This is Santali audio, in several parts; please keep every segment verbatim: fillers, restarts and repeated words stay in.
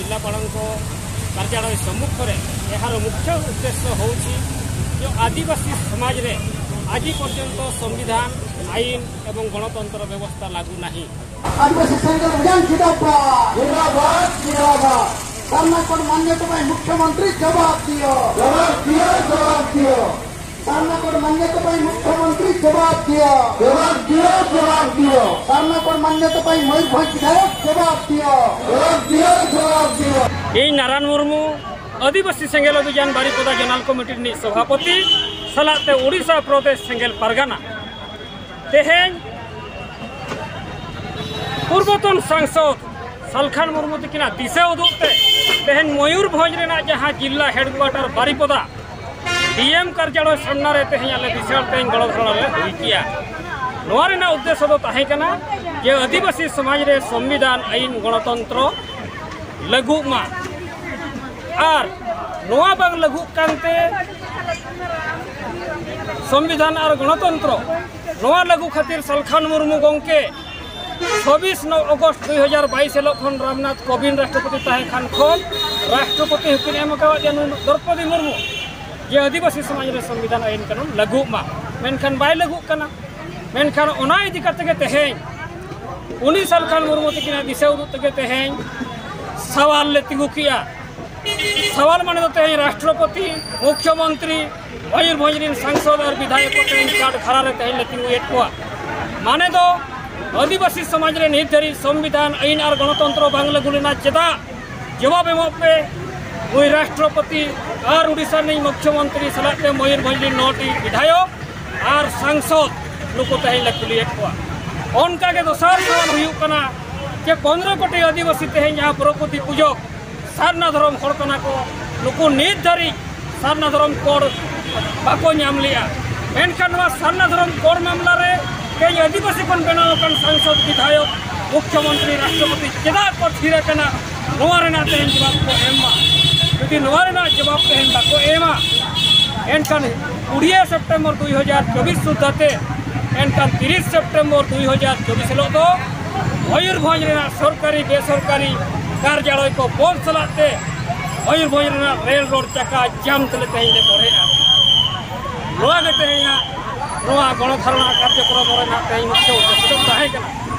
ଜିଲ୍ଲାପାଳଙ୍କ କାର୍ଯ୍ୟାଳୟ ସମ୍ମୁଖରେ ଏହାର ମୁଖ୍ୟ ଉଦ୍ଦେଶ୍ୟ ହେଉଛି ଯେ ଆଦିବାସୀ ସମାଜରେ ଆଜି ପର୍ଯ୍ୟନ୍ତ ସମ୍ବିଧାନ, ଆଇନ ଏବଂ ଗଣତନ୍ତ୍ର ବ୍ୟବସ୍ଥା ଲାଗୁ ନାହିଁ। ଆଦିବାସୀ ସେଙ୍ଗେଲ ଅଭିଯାନ ଜିନ୍ଦାବାଦ। ଜିନ୍ଦାବାଦ, ଜିନ୍ଦାବାଦ। ସାରନା କୋଡ ମାନ୍ୟତା ପାଇଁ ମୁଖ୍ୟମନ୍ତ୍ରୀ ଜବାବ ଦିଅ। ଜବାବ ଦିଅ, ଜବାବ ଦିଅ। ସାରନା କୋଡ ମାନ୍ୟତା ପାଇଁ ମୁଖ୍ୟମନ୍ତ୍ରୀ ଜବାବ ଦିଅ। ଜବାବ ଦିଅ, ଜବାବ ଦିଅ। ସାରନା କୋଡ ମାନ୍ୟତା ପାଇଁ ମୟୂରଭଞ୍ଜ ବିଧାୟକ ଜବାବ ଦିଅ। ଜବାବ ଦିଅ, ଜବାବ ଦିଅ। ᱤᱧ ᱱᱟᱨᱟᱱ ᱢᱩᱨᱢᱩ, ᱟᱹᱫᱤᱵᱟᱹᱥᱤ ᱥᱮᱸᱜᱮᱞ ᱚᱵᱷᱤᱡᱟᱱ ᱵᱟᱨᱤᱯᱚᱫᱟ ᱡᱚᱱᱟᱞ ᱠᱚᱢᱤᱴᱤ ᱨᱤᱱᱤᱡ ᱥᱚᱵᱷᱟᱯᱚᱛᱤ ᱥᱟᱞᱟᱜ ᱛᱮ ᱳᱰᱤᱥᱟ ᱯᱨᱚᱫᱮᱥ ᱥᱮᱸᱜᱮᱞ ᱯᱟᱨᱜᱟᱱᱟ᱾ ᱛᱮᱦᱮᱧ ᱯᱩᱨᱵᱚᱛᱚᱱ ᱥᱟᱝᱥᱚᱫᱽ ᱥᱟᱞᱠᱷᱟᱱ ᱢᱩᱨᱢᱩ ᱛᱤᱠᱤᱱᱟᱜ ᱫᱤᱥᱟᱹ ᱩᱫᱩᱜ ᱛᱮ ᱛᱮᱦᱮᱧ ᱢᱚᱭᱩᱨᱵᱷᱚᱸᱡᱽ ᱨᱮᱱᱟᱜ ᱡᱟᱦᱟᱸ ᱡᱤᱞᱟ ᱦᱮᱰᱠᱩᱣᱟᱴᱟᱨ ᱵᱟᱨᱤᱯᱚᱫᱟ ᱰᱤ ᱮᱢ ᱠᱟᱨᱡᱟᱞᱚᱭ ᱥᱟᱢᱱᱟ ᱨᱮ ᱛᱮᱦᱮᱧ ᱟᱞᱮ ᱵᱤᱥᱟᱞ ᱛᱮᱦᱮᱧ ᱜᱚᱲᱚ ᱫᱷᱚᱨᱚ ᱞᱮ ᱦᱩᱭ ᱠᱮᱭᱟ᱾ ᱱᱚᱣᱟ ᱨᱮᱱᱟᱜ ᱩᱫᱽᱫᱮᱥᱚ ᱫᱚ ᱛᱟᱦᱮᱸ ᱠᱟᱱᱟ ᱡᱮ ᱟᱹᱫᱤᱵᱟᱹᱥᱤ ᱥᱚᱢᱟᱡᱽ ᱨᱮ ᱥᱚᱝᱵᱤᱫᱷᱟᱱ, ᱟᱹᱭᱤᱱ, ᱜᱚᱬᱚᱛᱚᱱᱛᱨᱚ ᱞᱟᱹᱜᱩᱜ ᱢᱟ᱾ ᱟᱨ ᱱᱚᱣᱟ ᱵᱟᱝ ᱞᱟᱹᱜᱩᱜ ᱠᱟᱱᱛᱮ ᱥᱚᱝᱵᱤᱫᱷᱟᱱ ᱟᱨ ᱜᱚᱬᱚᱛᱚᱱᱛᱨᱚ ᱱᱚᱣᱟ ᱞᱟᱹᱜᱩ ᱠᱷᱟᱹᱛᱤᱨ ᱥᱟᱞᱠᱷᱟᱱ ᱢᱩᱨᱢᱩ ᱜᱚᱢᱠᱮ ᱪᱷᱟᱵᱵᱤᱥ ᱱᱚ ᱚᱜᱚᱥᱴ ᱫᱩᱭ ᱦᱟᱡᱟᱨ ᱵᱟᱭᱤᱥ ᱦᱤᱞᱳᱜ ᱠᱷᱚᱱ ᱨᱟᱢᱱᱟᱛᱷ ᱠᱳᱵᱤᱱᱫ ᱨᱟᱥᱴᱨᱚᱯᱚᱛᱤ ᱛᱟᱦᱮᱸ ᱠᱟᱱ ᱠᱷᱚᱱ ᱨᱟᱥᱴᱨᱚᱯᱚᱛᱤ ᱦᱚᱸᱠᱤᱱ ᱮᱢ ᱟᱠᱟᱣᱟᱫ ᱡᱟᱹᱱᱩ ᱫᱨᱚᱯᱚᱫᱤ ᱢᱩᱨᱢᱩ ᱡᱮ ᱟᱹᱫᱤᱵᱟᱹᱥᱤ ᱥᱚᱢᱟᱡᱽ ᱨᱮ ᱥᱚᱝᱵᱤᱫᱷᱟᱱ ᱟᱹᱭᱤᱱ ᱠᱟᱹᱱᱩᱱ ᱞᱟᱹᱜᱩᱜ ᱢᱟ, ᱢᱮᱱᱠᱷᱟᱱ ᱵᱟᱭ ᱞᱟᱹᱜᱩᱜ ᱠᱟᱱᱟ᱾ ᱢᱮᱱᱠᱷᱟᱱ ᱚᱱᱟ ᱤᱫᱤ ᱠᱟᱛᱮ ᱜᱮ ᱛᱮᱦᱮᱧ ᱩᱱᱤ ᱥᱟᱞᱠᱷᱟᱱ ᱢᱩᱨᱢᱩ ᱛᱟᱹᱠᱤᱱᱟᱜ ᱫᱤᱥᱟᱹ ᱩᱫᱩᱜ ᱛᱮᱜᱮ ᱛᱮᱦᱮᱧ ᱥᱟᱣᱟᱞ ᱞᱮ ᱛᱤᱸᱜᱩ ᱠᱮᱜᱼᱟ᱾ ᱥᱟᱣᱟᱞ ᱢᱟᱱᱮ ᱫᱚ ᱛᱮᱦᱮᱧ ᱨᱟᱥᱴᱨᱚᱯᱚᱛᱤ, ᱢᱩᱠᱷᱭᱚᱢᱚᱱᱛᱨᱤ, ᱢᱚᱭᱩᱨᱵᱷᱚᱸᱡᱽ ᱨᱤᱱ ᱥᱟᱝᱥᱚᱫᱽ ᱟᱨ ᱵᱤᱫᱷᱟᱭᱚᱠ ᱠᱚ ᱛᱮᱦᱮᱧ ᱠᱟᱴ ᱜᱷᱟᱨᱟ ᱨᱮ ᱛᱮᱦᱮᱧ ᱞᱮ ᱛᱤᱸᱜᱩᱭᱮᱫ ᱠᱚᱣᱟ᱾ ᱢᱟᱱᱮ ᱫᱚ ᱟᱹᱫᱤᱵᱟᱹᱥᱤ ᱥᱚᱢᱟᱡᱽ ᱨᱮ ᱱᱤᱛ ᱫᱷᱟᱹᱨᱤᱡ ᱥᱚᱝᱵᱤᱫᱷᱟᱱ, ᱟᱹᱭᱤᱱ ᱟᱨ ᱜᱚᱬᱚᱛᱚᱱᱛᱨᱚ ᱵᱟᱝ ᱞᱟᱹᱜᱩ ᱞᱮᱱᱟ᱾ ᱪᱮᱫᱟᱜ? ᱡᱚᱵᱟᱵ ᱮᱢᱚᱜ ᱯᱮ᱾ ᱱᱩᱭ ᱨᱟᱥᱴᱨᱚᱯᱚᱛᱤ ᱟᱨ ᱩᱰᱤᱥᱟ ᱨᱤᱱᱤᱡ ᱢᱩᱠᱷᱭᱚᱢᱚᱱᱛᱨᱤ ᱥᱟᱞᱟᱜ ᱛᱮ ᱢᱚᱭᱩᱨᱵᱷᱚᱸᱡᱽ ᱨᱤᱱ ᱱᱚᱴᱤ ᱵᱤᱫᱷᱟᱭᱚᱠ ᱟᱨ ᱥᱟᱝᱥᱚᱫᱽ ᱱᱩᱠᱩ ᱛᱮᱦᱮᱧ ᱞᱮ ᱠᱩᱞᱤᱭᱮᱫ ᱠᱚᱣᱟ᱾ ᱚᱱᱠᱟ ᱜᱮ ᱫᱚᱥᱟᱨ ᱥᱟᱣᱟᱞ ᱦᱩᱭᱩᱜ ᱠᱟᱱᱟ ᱡᱮ ᱯᱚᱱᱨᱚ ᱠᱳᱴᱤ ᱟᱹᱫᱤᱵᱟᱹᱥᱤ ᱛᱮᱦᱮᱧ ᱡᱟᱦᱟᱸ ᱫᱨᱚᱯᱚᱫᱤ ᱯᱩᱡᱚᱠ ᱥᱟᱨᱱᱟ ᱫᱷᱚᱨᱚᱢ ᱦᱚᱲ ᱠᱟᱱᱟ ᱠᱚ, ᱱᱩᱠᱩ ᱱᱤᱛ ᱫᱷᱟᱹᱨᱤᱡ ᱥᱟᱨᱱᱟ ᱫᱷᱚᱨᱚᱢ ᱠᱳᱰ ᱵᱟᱠᱚ ᱧᱟᱢ ᱞᱮᱜᱼᱟ᱾ ᱢᱮᱱᱠᱷᱟᱱ ᱱᱚᱣᱟ ᱥᱟᱨᱱᱟ ᱫᱷᱚᱨᱚᱢ ᱠᱳᱰ ᱢᱟᱢᱞᱟ ᱨᱮ ᱛᱮᱦᱮᱧ ᱟᱹᱫᱤᱵᱟᱹᱥᱤ ᱠᱷᱚᱱ ᱵᱮᱱᱟᱣ ᱟᱠᱟᱱ ᱥᱟᱝᱥᱚᱫᱽ, ᱵᱤᱫᱷᱟᱭᱚᱠ, ᱢᱩᱠᱷᱭᱚᱢᱚᱱᱛᱨᱤ, ᱨᱟᱥᱴᱨᱚᱯᱚᱛᱤ ᱪᱮᱫᱟᱜ ᱠᱚ ᱛᱷᱤᱨ ᱟᱠᱟᱱᱟ, ᱱᱚᱣᱟ ᱨᱮᱱᱟᱜ ᱛᱮᱦᱮᱧ ᱡᱚᱵᱟᱵ ᱠᱚ ᱮᱢ ᱢᱟ᱾ ᱡᱩᱫᱤ ᱱᱚᱣᱟ ᱨᱮᱱᱟᱜ ᱡᱚᱵᱟᱵ ᱛᱮᱦᱮᱧ ᱵᱟᱠᱚ ᱮᱢᱟ, ᱮᱱᱠᱷᱟᱱ ᱠᱩᱲᱤᱭᱟᱹ ᱥᱮᱯᱴᱮᱢᱵᱚᱨ ᱫᱩᱭ ᱦᱟᱡᱟᱨ ᱪᱚᱵᱵᱤᱥ ᱥᱩᱫᱽᱫᱷᱟ ᱛᱮ, ᱮᱱᱠᱷᱟᱱ ᱛᱤᱨᱤᱥ ᱥᱮᱯᱴᱮᱢᱵᱚᱨ ᱫᱩᱭ ᱦᱟᱡᱟᱨ ᱪᱚᱵᱵᱤᱥ ᱦᱤᱞᱳᱜ ᱫᱚ ᱢᱚᱭᱩᱨᱵᱷᱚᱸᱡᱽ ᱨᱮᱱᱟᱜ ᱥᱚᱨᱠᱟᱨᱤ ᱵᱮᱥᱚᱨᱠᱟᱨᱤ ᱠᱟᱨ ᱡᱟᱲᱚᱭ ᱠᱚ ᱵᱚᱞ ᱥᱟᱞᱟᱜ ᱛᱮ ᱢᱚᱭᱩᱨᱵᱷᱚᱸᱡᱽ ᱨᱮᱱᱟᱜ ᱨᱮᱞ ᱨᱳᱰ ᱪᱟᱠᱟ ᱡᱟᱢ ᱛᱮᱞᱮ ᱛᱮᱦᱮᱧ ᱞᱮ ᱜᱚᱲᱦᱮᱜᱼᱟ᱾ ᱱᱚᱣᱟ ᱜᱮ ᱛᱮᱦᱮᱧᱟᱜ ᱱᱚᱣᱟ ᱜᱚᱬᱚ ᱫᱷᱟᱨᱚᱱᱟ ᱠᱟᱨᱡᱚᱠᱨᱚᱢ ᱨᱮᱱᱟᱜ ᱛᱮᱦᱮᱧ ᱢᱩᱠᱷᱭᱚ ᱩᱫᱽᱫᱮᱥᱥᱚ ᱫᱚ ᱛᱟᱦᱮᱸ ᱠᱟᱱᱟ᱾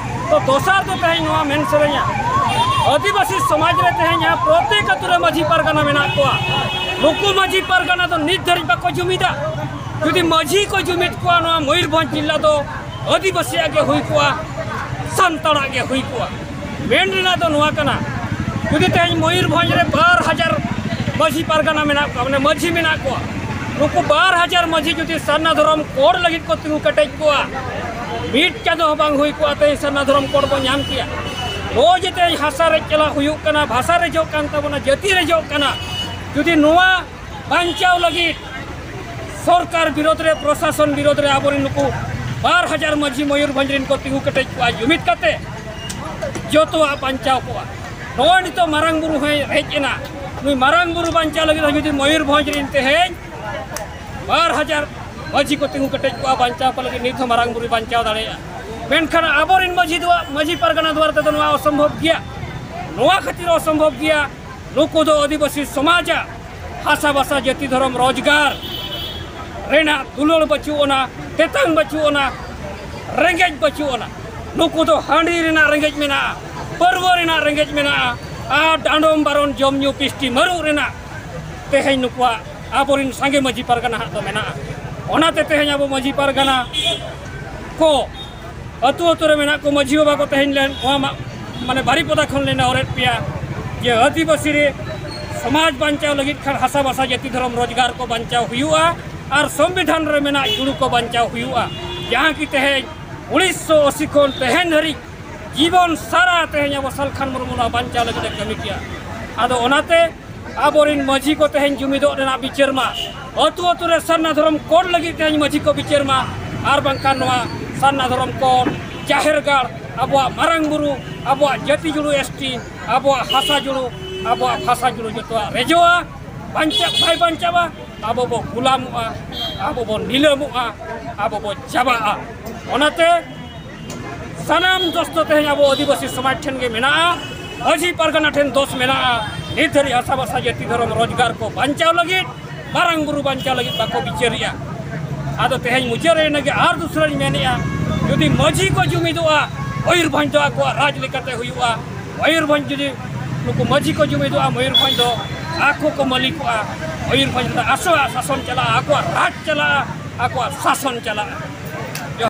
ᱛᱚ ᱫᱚᱥᱟᱨ ᱫᱚ ᱛᱮᱦᱮᱧ ᱱᱚᱣᱟ ᱢᱮᱱ ᱥᱟᱱᱟᱧᱟ, ᱟᱹᱫᱤᱵᱟᱹᱥᱤ ᱥᱚᱢᱟᱡᱽ ᱨᱮ ᱛᱮᱦᱮᱧ ᱡᱟᱦᱟᱸ ᱯᱨᱚᱛᱮᱠ ᱟᱹᱛᱩ ᱨᱮ ᱢᱟᱹᱡᱷᱤ ᱯᱟᱨᱜᱟᱱᱟ ᱢᱮᱱᱟᱜ ᱠᱚᱣᱟ, ᱱᱩᱠᱩ ᱢᱟᱹᱡᱷᱤ ᱯᱟᱨᱜᱟᱱᱟ ᱫᱚ ᱱᱤᱛ ᱫᱷᱟᱹᱨᱤᱡ ᱵᱟᱠᱚ ᱡᱩᱢᱤᱫᱟ᱾ ᱡᱩᱫᱤ ᱢᱟᱹᱡᱷᱤ ᱠᱚ ᱡᱩᱢᱤᱫ ᱠᱚᱣᱟ, ᱱᱚᱣᱟ ᱢᱚᱭᱩᱨᱵᱷᱚᱸᱡᱽ ᱡᱤᱞᱟ ᱫᱚ ᱟᱹᱫᱤᱵᱟᱹᱥᱤᱭᱟᱜ ᱜᱮ ᱦᱩᱭ ᱠᱚᱜᱼᱟ, ᱥᱟᱱᱛᱟᱲᱟᱜ ᱜᱮ ᱦᱩᱭ ᱠᱚᱜᱼᱟ᱾ ᱢᱮᱱ ᱨᱮᱱᱟᱜ ᱫᱚ ᱱᱚᱣᱟ ᱠᱟᱱᱟ, ᱡᱩᱫᱤ ᱛᱮᱦᱮᱧ ᱢᱚᱭᱩᱨᱵᱷᱚᱸᱡᱽ ᱨᱮ ᱵᱟᱨ ᱦᱟᱡᱟᱨ ᱢᱟᱹᱡᱷᱤ ᱯᱟᱨᱜᱟᱱᱟ ᱢᱮᱱᱟᱜ ᱠᱚᱣᱟ, ᱢᱟᱱᱮ ᱢᱟᱹᱡᱷᱤ ᱢᱮᱱᱟᱜ ᱠᱚᱣᱟ, ᱱᱩᱠᱩ ᱵᱟᱨ ᱦᱟᱡᱟᱨ ᱢᱟᱹᱡᱷᱤ ᱡᱩᱫᱤ ᱥᱟᱨᱱᱟ ᱫᱷᱚᱨᱚᱢ ᱠᱳᱰ ᱞᱟᱹᱜᱤᱫ ᱠᱚ ᱛᱤᱸᱜᱩ ᱠᱮᱴᱮᱡ ᱠᱚᱜᱼᱟ, ᱢᱤᱫ ᱪᱟᱸᱫᱚ ᱦᱚᱸ ᱵᱟᱝ ᱦᱩᱭ ᱠᱚᱜᱼᱟ, ᱛᱮᱦᱮᱧ ᱥᱟᱨᱱᱟ ᱫᱷᱚᱨᱚᱢ ᱠᱳᱰ ᱵᱚᱱ ᱧᱟᱢ ᱠᱮᱭᱟ᱾ ᱱᱚᱜᱼᱚᱭ ᱡᱮ ᱛᱮᱦᱮᱧ ᱦᱟᱥᱟ ᱨᱮᱡ ᱪᱟᱞᱟᱜ ᱦᱩᱭᱩᱜ ᱠᱟᱱᱟ, ᱵᱷᱟᱥᱟ ᱨᱮᱡᱚᱜ ᱠᱟᱱ ᱛᱟᱵᱚᱱᱟ, ᱡᱟᱹᱛᱤ ᱨᱮᱡᱚᱜ ᱠᱟᱱᱟ, ᱡᱩᱫᱤ ᱱᱚᱣᱟ ᱵᱟᱧᱪᱟᱣ ᱞᱟᱹᱜᱤᱫ ᱥᱚᱨᱠᱟᱨ ᱵᱤᱨᱳᱫᱷ ᱨᱮ, ᱯᱨᱚᱥᱟᱥᱚᱱ ᱵᱤᱨᱳᱫᱷ ᱨᱮ ᱟᱵᱚᱨᱮᱱ ᱱᱩᱠᱩ ᱵᱟᱨ ᱦᱟᱡᱟᱨ ᱢᱟᱹᱡᱷᱤ ᱢᱚᱭᱩᱨᱵᱷᱚᱸᱡᱽ ᱨᱮᱱ ᱠᱚ ᱛᱤᱸᱜᱩ ᱠᱮᱴᱮᱡ ᱠᱚᱜᱼᱟ, ᱡᱩᱢᱤᱫ ᱠᱟᱛᱮ ᱡᱚᱛᱚᱣᱟᱜ ᱵᱟᱧᱪᱟᱣ ᱠᱚᱜᱼᱟ᱾ ᱱᱚᱜᱼᱚᱭ ᱱᱤᱛᱚᱜ ᱢᱟᱨᱟᱝ ᱵᱩᱨᱩ ᱦᱚᱸᱭ ᱦᱮᱡ ᱮᱱᱟ, ᱱᱩᱭ ᱢᱟᱨᱟᱝ ᱵᱩᱨᱩ ᱵᱟᱧᱪᱟᱣ ᱞᱟᱹᱜᱤᱫ ᱦᱚᱸ ᱡᱩᱫᱤ ᱢᱚᱭᱩᱨᱵᱷᱚᱸᱡᱽ ᱨᱮᱱ ᱛᱮᱦᱮᱧ ᱵᱟᱨ ᱦᱟᱡᱟᱨ ᱢᱟᱹᱡᱷᱤ ᱠᱚ ᱛᱤᱸᱜᱩ ᱠᱮᱴᱮᱡ ᱠᱚᱜᱼᱟ, ᱵᱟᱧᱪᱟᱣ ᱠᱚ ᱞᱟᱹᱜᱤᱫ ᱱᱤᱛ ᱦᱚᱸ ᱢᱟᱨᱟᱝ ᱵᱩᱨᱩᱭ ᱵᱟᱧᱪᱟᱣ ᱫᱟᱲᱮᱭᱟᱜᱼᱟ᱾ ᱢᱮᱱᱠᱷᱟᱱ ᱟᱵᱚᱨᱮᱱ ᱢᱟᱹᱡᱷᱤ ᱫᱚ, ᱢᱟᱹᱡᱷᱤ ᱯᱟᱨᱜᱟᱱᱟ ᱫᱩᱣᱟᱨ ᱛᱮᱫᱚ ᱱᱚᱣᱟ ᱚᱥᱚᱢᱵᱷᱚᱵ ᱜᱮᱭᱟ᱾ ᱱᱚᱣᱟ ᱠᱷᱟᱹᱛᱤᱨ ᱚᱥᱚᱢᱵᱷᱚᱵ ᱜᱮᱭᱟ, ᱱᱩᱠᱩ ᱫᱚ ᱟᱹᱫᱤᱵᱟᱹᱥᱤ ᱥᱚᱢᱟᱡᱟᱜ ᱦᱟᱥᱟ ᱵᱷᱟᱥᱟ, ᱡᱟᱹᱛᱤ, ᱫᱷᱚᱨᱚᱢ, ᱨᱳᱡᱽᱜᱟᱨ ᱨᱮᱱᱟᱜ ᱫᱩᱞᱟᱹᱲ ᱵᱟᱹᱪᱩᱜ ᱟᱱᱟ, ᱛᱮᱛᱟᱝ ᱵᱟᱹᱪᱩᱜ ᱟᱱᱟ, ᱨᱮᱸᱜᱮᱡ ᱵᱟᱹᱪᱩᱜ ᱟᱱᱟ᱾ ᱱᱩᱠᱩ ᱫᱚ ᱦᱟᱺᱰᱤ ᱨᱮᱱᱟᱜ ᱨᱮᱸᱜᱮᱡ ᱢᱮᱱᱟᱜᱼᱟ, ᱯᱟᱹᱨᱣᱟᱹ ᱨᱮᱱᱟᱜ ᱨᱮᱸᱜᱮᱡ ᱢᱮᱱᱟᱜᱼᱟ, ᱟᱨ ᱰᱟᱸᱰᱚᱢ ᱵᱟᱨᱚᱱ ᱡᱚᱢ ᱧᱩ ᱯᱤᱥᱴᱤ ᱢᱟᱹᱨᱩᱜ ᱨᱮᱱᱟᱜ ᱛᱮᱦᱮᱧ ᱱᱩᱠᱩᱣᱟᱜ, ᱟᱵᱚᱨᱮᱱ ᱥᱟᱸᱜᱮ ᱢᱟᱹᱡᱷᱤ ᱯᱟᱨᱜᱟᱱᱟ ᱦᱟᱸᱜ ᱫᱚ ᱢᱮᱱᱟᱜᱼᱟ᱾ ᱚᱱᱟᱛᱮ ᱛᱮᱦᱮᱧ ᱟᱵᱚ ᱢᱟᱹᱡᱷᱤ ᱯᱟᱨᱜᱟᱱᱟ ᱠᱚ ᱟᱹᱛᱩ ᱟᱹᱛᱩ ᱨᱮ ᱢᱮᱱᱟᱜ ᱠᱚ ᱢᱟᱹᱡᱷᱤ ᱵᱟᱵᱟ ᱠᱚ ᱛᱮᱦᱮᱧ ᱞᱮ ᱱᱚᱣᱟ ᱢᱟ-, ᱢᱟᱱᱮ ᱵᱟᱨᱤᱯᱚᱫᱟ ᱠᱷᱚᱱ ᱞᱮ ᱱᱮᱦᱚᱨᱮᱫ ᱯᱮᱭᱟ ᱡᱮ ᱟᱹᱫᱤᱵᱟᱹᱥᱤ ᱨᱮ ᱥᱚᱢᱟᱡᱽ ᱵᱟᱧᱪᱟᱣ ᱞᱟᱹᱜᱤᱫ ᱠᱷᱟᱱ ᱦᱟᱥᱟ ᱵᱷᱟᱥᱟ ᱡᱟᱹᱛᱤ ᱫᱷᱚᱨᱚᱢ ᱨᱳᱡᱽᱜᱟᱨ ᱠᱚ ᱵᱟᱧᱪᱟᱣ ᱦᱩᱭᱩᱜᱼᱟ ᱟᱨ ᱥᱚᱝᱵᱤᱫᱷᱟᱱ ᱨᱮ ᱢᱮᱱᱟᱜ ᱡᱩᱲᱩ ᱠᱚ ᱵᱟᱧᱪᱟᱣ ᱦᱩᱭᱩᱜᱼᱟ, ᱡᱟᱦᱟᱸ ᱠᱤ ᱛᱮᱦᱮᱧ ᱩᱱᱤᱥᱥᱚ ᱟᱥᱤ ᱠᱷᱚᱱ ᱛᱮᱦᱮᱧ ᱫᱷᱟᱹᱨᱤᱡ ᱡᱤᱵᱚᱱ ᱥᱟᱨᱟ ᱛᱮᱦᱮᱧ ᱟᱵᱚ ᱥᱟᱞᱠᱷᱟᱱ ᱢᱩᱨᱢᱩ ᱱᱚᱣᱟ ᱵᱟᱧᱪᱟᱣ ᱞᱟᱹᱜᱤᱫ ᱮ ᱠᱟᱹᱢᱤ ᱠᱮᱜᱼᱟ᱾ ᱟᱫᱚ ᱚᱱᱟᱛᱮ ᱟᱵᱚᱨᱮᱱ ᱢᱟᱹᱡᱷᱤ ᱠᱚ ᱛᱮᱦᱮᱧ ᱡᱩᱢᱤᱫᱚᱜ ᱨᱮᱱᱟᱜ ᱵᱤᱪᱟᱹᱨ ᱢᱟ, ᱟᱹᱛᱩ ᱟᱹᱛᱩ ᱨᱮ ᱥᱟᱨᱱᱟ ᱫᱷᱚᱨᱚᱢ ᱠᱳᱰ ᱞᱟᱹᱜᱤᱫ ᱛᱮᱦᱮᱧ ᱢᱟᱹᱡᱷᱤ ᱠᱚ ᱵᱤᱪᱟᱹᱨ ᱢᱟ, ᱟᱨ ᱵᱟᱝᱠᱷᱟᱱ ᱱᱚᱣᱟ ᱥᱟᱨᱱᱟ ᱫᱷᱚᱨᱚᱢ ᱠᱳᱰ, ᱡᱟᱦᱮᱨ ᱜᱟᱲ, ᱟᱵᱚᱣᱟᱜ ᱢᱟᱨᱟᱝ ᱵᱩᱨᱩ, ᱟᱵᱚᱣᱟᱜ ᱡᱟᱹᱛᱤ ᱡᱩᱲᱩ ᱮᱥ ᱴᱤ, ᱟᱵᱚᱣᱟᱜ ᱦᱟᱥᱟ ᱡᱩᱲᱩ, ᱟᱵᱚᱣᱟᱜ ᱵᱷᱟᱥᱟ ᱡᱩᱲᱩ ᱡᱚᱛᱚᱣᱟᱜ ᱨᱮᱡᱚᱜᱼᱟ, ᱵᱟᱧᱪᱟᱜ ᱵᱟᱭ ᱵᱟᱧᱪᱟᱜᱼᱟ, ᱟᱵᱚ ᱵᱚ ᱜᱩᱞᱟᱢᱚᱜᱼᱟ, ᱟᱵᱚ ᱵᱚ ᱱᱤᱞᱟᱹᱢᱚᱜᱼᱟ, ᱟᱵᱚ ᱵᱚ ᱪᱟᱵᱟᱜᱼᱟ᱾ ᱚᱱᱟᱛᱮ ᱥᱟᱱᱟᱢ ᱫᱳᱥ ᱫᱚ ᱛᱮᱦᱮᱧ ᱟᱵᱚ ᱟᱹᱫᱤᱵᱟᱹᱥᱤ ᱥᱚᱢᱟᱡᱽ ᱴᱷᱮᱱ ᱜᱮ ᱢᱮᱱᱟᱜᱼᱟ᱾ ᱢᱟᱹᱡᱷᱤ ᱯᱟᱨᱜᱟᱱᱟ ᱴᱷᱮᱱ ᱫᱳᱥ ᱢᱮᱱᱟᱜᱼᱟ᱾ ᱱᱤᱛ ᱫᱷᱟᱹᱨᱤᱡ ᱦᱟᱥᱟᱵᱷᱟᱥᱟ ᱡᱟᱹᱛᱤ ᱫᱷᱚᱨᱚᱢ ᱨᱳᱡᱽᱜᱟᱨ ᱠᱚ ᱵᱟᱧᱪᱟᱣ ᱞᱟᱹᱜᱤᱫ, ᱢᱟᱨᱟᱝ ᱵᱩᱨᱩ ᱵᱟᱧᱪᱟᱣ ᱞᱟᱹᱜᱤᱫ ᱵᱟᱠᱚ ᱵᱤᱪᱟᱹᱨᱮᱜᱼᱟ᱾ ᱟᱫᱚ ᱛᱮᱦᱮᱧ ᱢᱩᱪᱟᱹᱫ ᱨᱮ ᱤᱱᱟᱹᱜᱮ ᱟᱨ ᱫᱩᱥᱨᱟᱧ ᱢᱮᱱᱮᱜᱼᱟ, ᱡᱩᱫᱤ ᱢᱟᱹᱡᱷᱤ ᱠᱚ ᱡᱩᱢᱤᱫᱚᱜᱼᱟ, ᱢᱚᱭᱩᱨᱵᱷᱚᱸᱡᱽ ᱫᱚ ᱟᱠᱚᱣᱟᱜ ᱨᱟᱡᱽ ᱞᱮᱠᱟᱛᱮ ᱦᱩᱭᱩᱜᱼᱟ᱾ ᱢᱚᱭᱩᱨᱵᱷᱚᱸᱡᱽ ᱡᱩᱫᱤ ᱱᱩᱠᱩ ᱢᱟᱹᱡᱷᱤ ᱠᱚ ᱡᱩᱢᱤᱫᱚᱜᱼᱟ, ᱢᱚᱭᱩᱨᱵᱷᱚᱸᱡᱽ ᱫᱚ ᱟᱠᱚ ᱠᱚ ᱢᱟᱹᱞᱤᱠᱚᱜᱼᱟ᱾ ᱢᱚᱭᱩᱨᱵᱷᱚᱸᱡᱽ ᱨᱮᱫᱚ ᱟᱠᱚᱣᱟᱜ ᱥᱟᱥᱚᱱ ᱪᱟᱞᱟᱜᱼᱟ, ᱟᱠᱚᱣᱟᱜ ᱨᱟᱡᱽ ᱪᱟᱞᱟᱜᱼᱟ, ᱟᱠᱚᱣᱟᱜ ᱥᱟᱥᱚᱱ ᱪᱟᱞᱟᱜᱼᱟ᱾